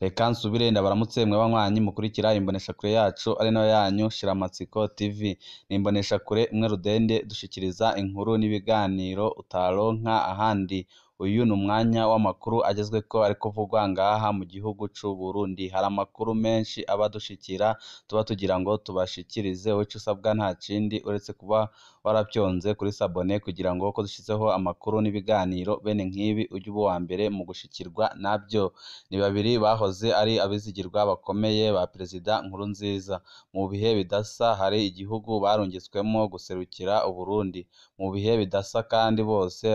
Reka nsubire ndabaramutse mwe banywanyi mukurikira imboneshakure yacu ari nayo yanyu Shiramatsiko TV. Ni imboneshakure imwe rudende dushikiriza inkuru n'ibiganiro utaronka ahandi. Uyu ni umwanya w'amakuru agezweko ari kuvugwa ngaha mu gihugu c'u Burundi. Hari amakuru menshi aba adushikira tuba tugira ngo tubashikirize, wowe ico usabwa nta kindi uretse kuba warafyonze kuri sabone kugira ngo ko dushizeho amakuru n'ibiganiro bene nk'ibi ujye uba uwa mbere mu gushikirwa nabyo. Ni babiri bahoze ari abizigirwa bakomeye ba Perezida Nkurunziza. Mu bihe bidasa hari igihugu barungitswemwo guserukira Uburundi. Mu bihe bidasa kandi bose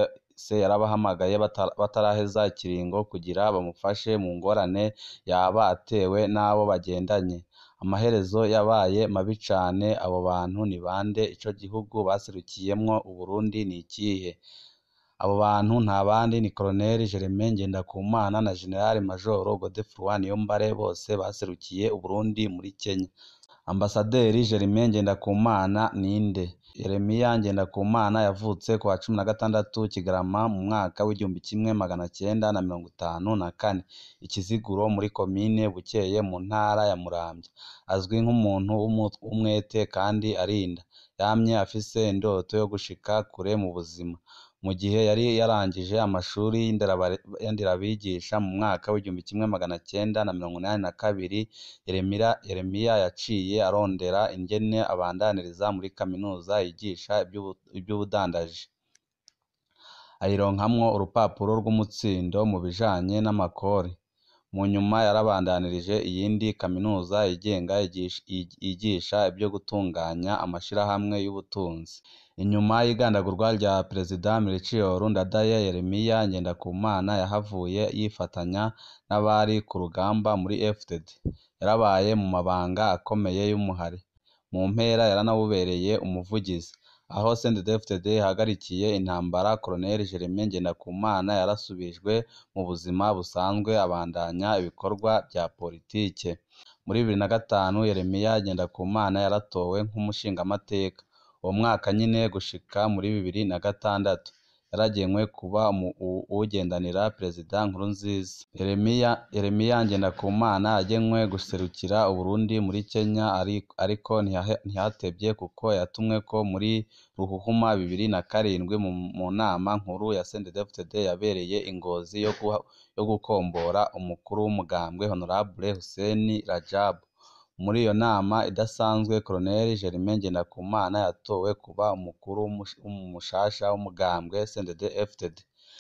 se yarabahamagaye bataraheza ikiringo kugira bamufashe mu ngorane yaba atewe n'abo bagendanye. Amaherezo yabaye mabi cane. Abo bantu ni bande? Ico gihugu baserukiyemwo Uburundi ni ikihe? Abo bantu nta bandi ni Colonel Germain Ngendakumana na General Major Godefroid Niyombare, bose baserukiye Uburundi muri Kenya. Ambasaderi Germain Ngendakumana ninde? Yeremiya Ngendakumana yavutse kuwa 16 Kigarama mu mwaka w'1954, i Kiziguro muri komine Bukeye mu ntara ya Muramvya. Azwi nk'umuntu w'umwete kandi arinda. Yamye afise indoto yo gushika kure mu buzima. Mu gihe yari yarangije amashuri y'inderabigisha mu mwaka w'1982, Yeremiya yaciye arondera ingene abandaniriza muri kaminuza yigisha ivy'ubudandaji. Ayironkamwo urupapuro rw'umutsindo mu bijanye n'amakori. Mu nyuma yarabandanirije iyindi kaminuza yigenga yigisha ivyo gutunganya amashirahamwe y'ubutunzi. Inyuma y'igandagurwa rya Perezida Melchior Ndadaye, Yeremiya Ngendakumana yahavuye yifatanya n'abari ku rugamba muri FDD. Yarabaye mu mabanga akomeye y'umuhari. Mu mpera yaranawubereye umuvugizi. Aho CNDD-FDD ihagarikiye intambara, Colonel Germain Ngendakumana yarasubijwe mu buzima busanzwe abandanya ibikorwa vya politike. Muri 2005 Yeremiya Ngendakumana yaratowe nk'umushingamateka. Uwo mwaka nyene gushika muri 2006 yaragenywe kuba uwugendanira Perezida Nkurunziza. Yeremiya Ngendakumana yagenywe guserukira Uburundi muri Kenya, ariko ntihatevye kuko yatumweko muri Ruhuhuma 2007 mu nama nkuru ya CNDD-FDD yabereye i Ngozi yo gukombora umukuru w'umugambwe Honorable Hussein Rajab. Muri iyo nama idasanzwe, Colonel Germain Ngendakumana yatowe kuba umukuru mushasha w'umugambwe CNDD-FDD.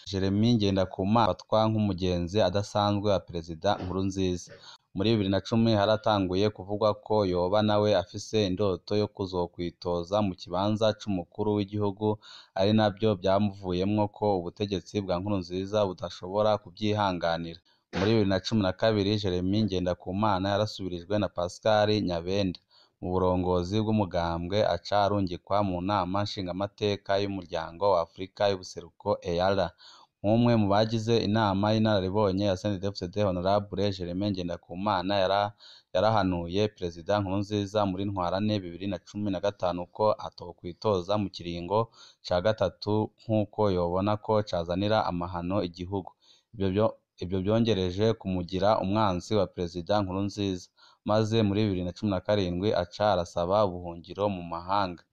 Jeremie Ngendakumana afatwa nk'umugenzi adasanzwe wa Perezida Nkurunziza. Muri 2010 haratanguye kuvugwa ko yoba nawe afise indoto yo kuzokwitoza mu kibanza c'umukuru w'igihugu, ari navyo vyamuvuyemwo ko ubutegetsi bwa Nkurunziza budashobora kuvyihanganira. Muri 2012 Jeremie Ngendakumana yarasubirijwe na Pascal Nyabenda mu burongozi bw'umugambwe, aca arungikwa mu nama nshingamateka y'umuryango wa Afrika y'ubuseruko EALA. Nk'umwe mu bagize inama y'inararibonye ya CNDD-FDD, Honorable Germain Ngendakumana yarahanuye Perezida Nkurunziza muri Ntwarante 2015 ko atokwitoza mu kiringo ca gatatu nk'uko yobona ko cazanira amahano igihugu. Ivyo vyongereje kumugira umwansi wa Perezida Nkurunziza, maze muri 2017 aca arasaba ubuhungiro mu mahanga.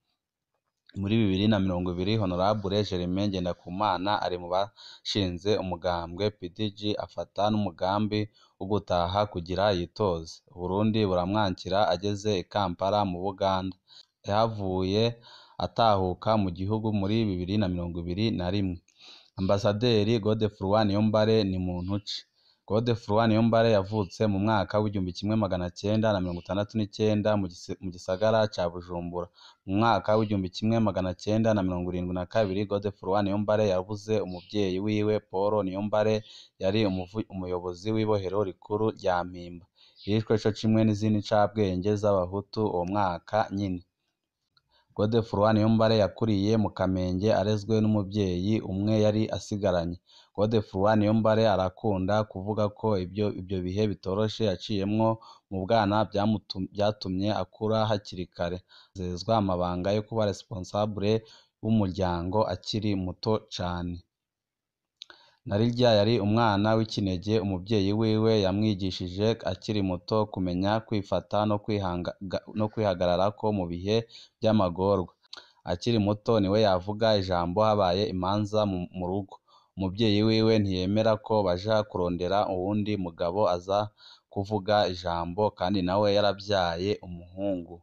Muri 2020 Honorable Germain Ngendakumana ari mu bashinze umugambwe PDG, afata n'umugambi wo gutaha kugira yitoze. Uburundi buramwankira ageze i Kampala mu Buganda. Yahavuye atahuka mu gihugu muri 2021. Ambasaderi Godefroid Niyombare ni muntu ki? Godefroid Niyombare yavutse mu mwaka w'1969 mu gisagara ca Bujumbura. Mu mwaka w'1972 Godefroid Niyombare yabuze umuvyeyi wiwe Paul Niyombare, yari umuyobozi w'ibohero rikuru rya Mpimba. Yishwe co kimwe n'izindi ncabwenge z'abahutu uwo mwaka nyene. Godefroid Niyombare yakuriye mu Kamenge arezwe n'umuvyeyi umwe yari asigaranye. Godefroid Niyombare arakunda kuvuga ko ivyo bihe bitoroshe yaciyemwo mu bwana vyatumye akura hakiri kare, azezwa amabanga yo kuba responsable w'umuryango akiri muto cane. Narirya yari umwana w'ikinege, umuvyeyi wiwe yamwigishije akiri muto kumenya kwifata no kwihagararako mu bihe vy'amagorwa. Akiri muto niwe yavuga ijambo habaye imanza mu rugo. Umuvyeyi wiwe ntiyemera ko baja kurondera uwundi mugabo aza kuvuga ijambo kandi nawe yaravyaye umuhungu.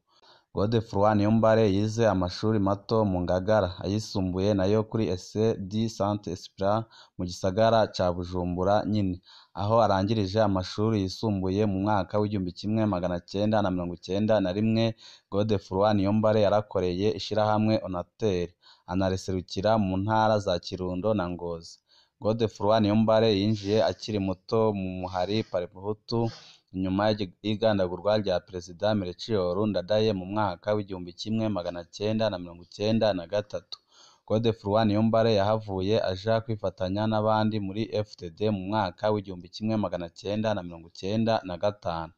Godefroid Niyombare yize amashuri mato mu Ngagara, ayisumbuye nayo kuri Lycée du Saint Esprit mu gisagara ca Bujumbura nyene, aho arangirije amashuri yisumbuye mu mwaka w'1991. Godefroid Niyombare yarakoreye ishirahamwe Onatel, anariserukira mu ntara za Kirundo na Ngozi. Godefroid Niyombare yinjiye akiri muto mu muhari Parmehutu inyuma y'igandagurwa rya Perezida Melchior Ndadaye mu mwaka w'1993. Godefroid Niyombare yahavuye aja kwifatanya n'abandi muri FDD mu mwaka w'1995.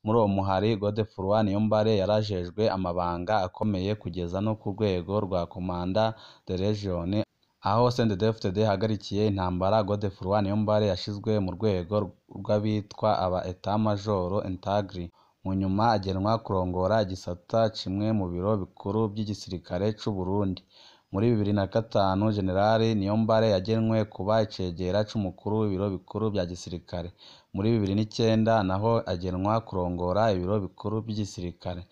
Muri uwo muhari Godefroid Niyombare yarajejwe amabanga akomeye kugeza no ku rwego rwa Commandant de Region. Aho CNDD-FDD ihagarikiye intambara, Godefroid Niyombare yashizwe mu rwego rw'abitwa aba Etat Major Intégré. Mu nyuma agenwa kurongora igisata kimwe mu biro bikuru vy'igisirikare c'u Burundi. Muri 2005 General Niyombare yagenwe kuba icegera c'umukuru w'ibiro bikuru vya gisirikare. Muri 2009 naho agenwa kurongora ibiro bikuru vy'igisirikare.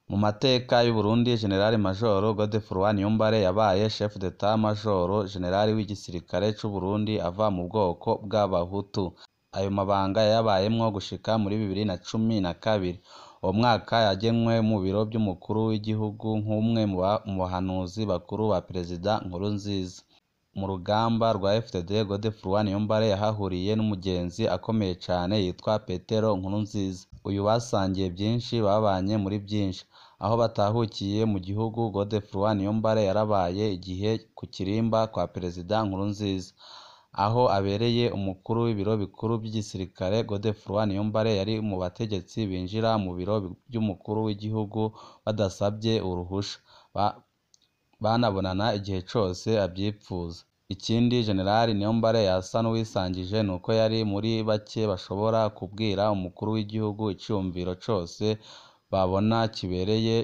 Mu mateka y'Uburundi, General Major Godefroid Niyombare yabaye Chef d'Etat Major General w'igisirikare c'u Burundi ava mu bwoko bw'Abahutu. Ayo mabanga yayabayemwo gushika muri 2012. Uwo mwaka yagenwe mu biro vy'umukuru w'igihugu nk'umwe mu bahanuzi bakuru ba Perezida Nkurunziza. Mu rugamba rwa FDD, Godefroid Niyombare yahahuriye n'umugenzi akomeye cane yitwa Petero Nkurunziza. Uyu basangiye byinshi, babanye muri byinshi. Aho batahukiye mu gihugu, Godefroid Niyombare yarabaye igihe ku kirimba kwa Perezida Nkurunziza. Aho abereye umukuru w'ibiro bikuru vy'igisirikare, Godefroid Niyombare yari mu bategetsi binjira mu biro vy'umukuru w'igihugu badasabye uruhusha. Banabonana igihe cose avyipfuza. Ikindi General Niyombare yasa n'uwisangije nuko yari muri bake bashobora kubwira umukuru w'igihugu iciyumviro cose babona kibereye,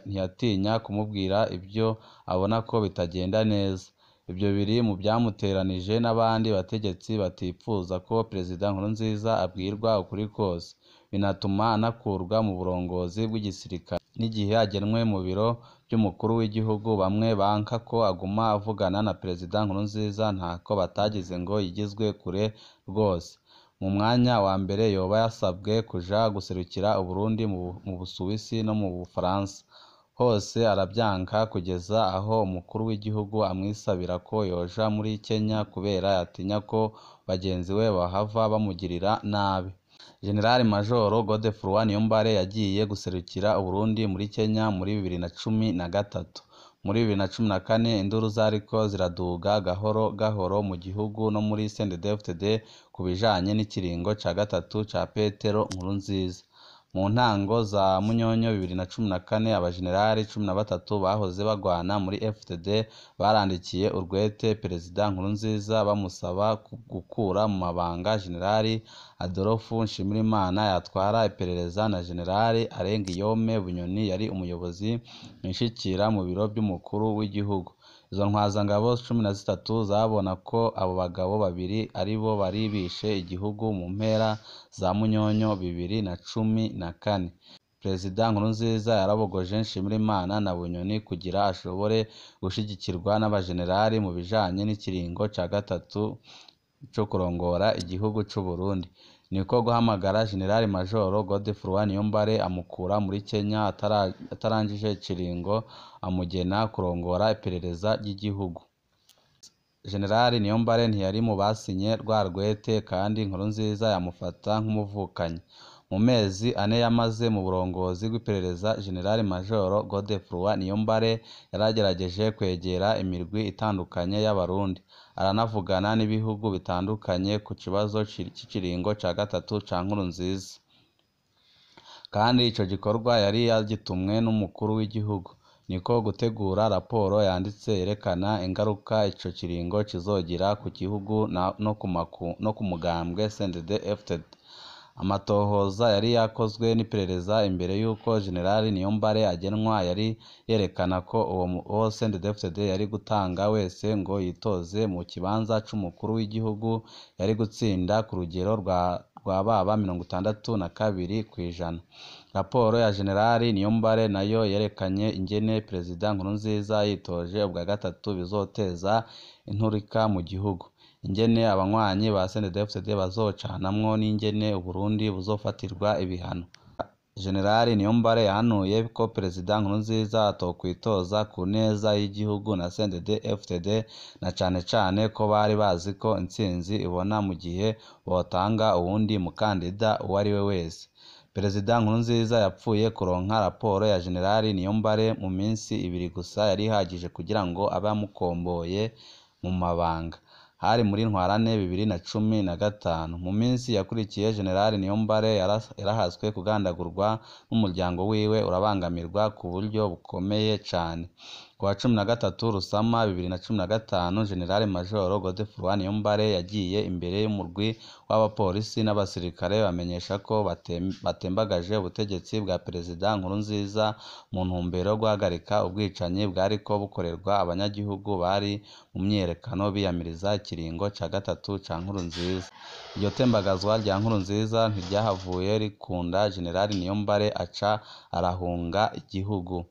ntiyatinya kumubwira ivyo abona ko bitagenda neza. Ivyo biri mu vyamuteranije n'abandi bategetsi batipfuza ko Perezida Nkurunziza abwirwa ukuri kose, binatuma anakurwa mu burongozi bw'igisirikare. N'igihe agenwe mu biro vy'umukuru w'igihugu, bamwe banka ko aguma avugana na Perezida Nkurunziza, ntako batagize ngo yigizwe kure rwose. Mu mwanya wa mbere yoba yasabwe kuja guserukira Uburundi mu Busuwisi no mu Bufaransa. Hose aravyanka kugeza aho umukuru w'igihugu amwisabira ko yoja muri Kenya kubera yatinya ko bagenzi we bahava bamugirira nabi. General Major Godefroid Niyombare yagiye guserukira Uburundi muri Kenya muri 2013. Muri 2014 induru zariko ziraduga gahoro gahoro mu gihugu no muri CNDD-FDD ku bijanye n'ikiringo ca gatatu ca Petero Nkurunziza. Mu ntango za Munyonyo 2014 abajenerali 13 bahoze bagwana muri FDD barandikiye urwete Perezida Nkurunziza bamusaba gukura mu mabanga General Adolphe Nshimirimana yatwara iperereza na General Alain Guillaume Bunyoni yari umuyobozi mwishikira mu biro vy'umukuru w'igihugu. Izo ntwazangabo 13 zabona ko abo bagabo babiri aribo bari bishe igihugu mu mpera za Munyonyo 2014. Perezida Nkurunziza yarabogoje Nshimirimana na Bunyoni kugira ashobore gushigikirwa n'abajenerali mu bijanye n'ikiringo ca gatatu co kurongora igihugu c'u Burundi. Niko guhamagara General Major Godefroid Niyombare amukura muri Kenya atarangije ikiringo, amugena kurongora iperereza ry'igihugu. General Niyombare ntiyari mu basinye rwa rwete kandi Nkurunziza yamufata nk'umuvukanyi. Mu mezi ane yamaze mu burongozi bw'iperereza, General Major Godefroid Niyombare yaragerageje kwegera imirwi itandukanye y'Abarundi, aranavugana n'ibihugu bitandukanye ku kibazo c'ikiringo ca gatatu ca Nkurunziza. Kandi ico gikorwa yari yagitumwe n'umukuru w'igihugu. Niko gutegura raporo yanditse yerekana ingaruka ico kiringo kizogira ku gihugu no ku mugambwe CNDD-FDD. Amatohoza yari yakozwe n'iperereza imbere y'uko General Niyombare agenwa yari yerekana ko uwo CNDD-FDD yari gutanga wese ngo yitoze mu kibanza c'umukuru w'igihugu yari gutsinda ku rugero rwa baba 62%. Raporo ya General Niyombare nayo yerekanye ingene Perezida Nkurunziza yitoje ubwa gatatu bizoteza inturika mu gihugu, ingene abanywanyi ba CNDD-FDD bazocanamwo n'ingene Uburundi buzofatirwa ibihano. General Niyombare yahanuye ko Perezida Nkurunziza atokwitoza ku neza y'igihugu na CNDD-FDD, na cane cane ko bari bazi ko intsinzi ibona mu gihe botanga uwundi mukandida uwo ari we wese. Perezida Nkurunziza yapfuye kuronka raporo ya General Niyombare mu minsi ibiri gusa yari ihagije kugira ngo abe amukomboye mu mabanga. Hari muri Ntwarante 2015. Mu minsi yakurikiye General Niyombare yarahaswe kugandagurwa n'umuryango wiwe urabangamirwa ku buryo bukomeye cane. Ku wa 13 Rusama 2015, General Major Godefroid Niyombare yagiye imbere y'umurwi w'abapolisi n'abasirikare bamenyesha ko batembagaje ubutegetsi bwa Perezida Nkurunziza mu ntumbero yo guhagarika ubwicanyi bwariko bukorerwa abanyagihugu bari mu myiyerekano biyamiriza ikiringo ca gatatu ca Nkurunziza. Iryo tembagazwa rya Nkurunziza ntiryahavuye rikunda, General Niyombare aca arahunga igihugu.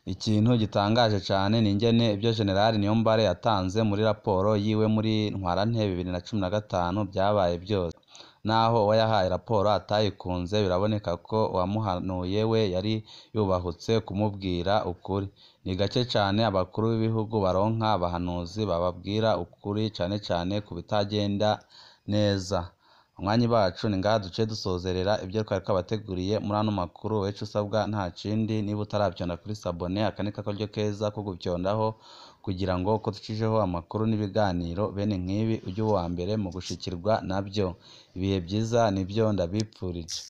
Ikintu gitangaje cane ni ingene ivyo General Niyombare yatanze muri raporo yiwe muri Ntwarante 2015 vyabaye vyose. Naho uwo yahaye raporo atayikunze, biraboneka ko uwamuhanuye we yari yubahutse kumubwira ukuri. Ni gake cane abakuru b'ibihugu baronka abahanuzi bababwira ukuri, cane cane ku bitagenda neza. Banywanyi bacu, ni ngaha duce dusozerera ivyo twari twabateguriye muri ano makuru. Wewe ico usabwa nta kindi, niba utaravyonda kuri sabone, aka ni kakaryo keza ko guvyondaho kugira ngo uko ducijeho amakuru n'ibiganiro bene nk'ibi ujye uba uwa mbere mu gushikirwa navyo. Ibihe vyiza nivyo ndabipfurije.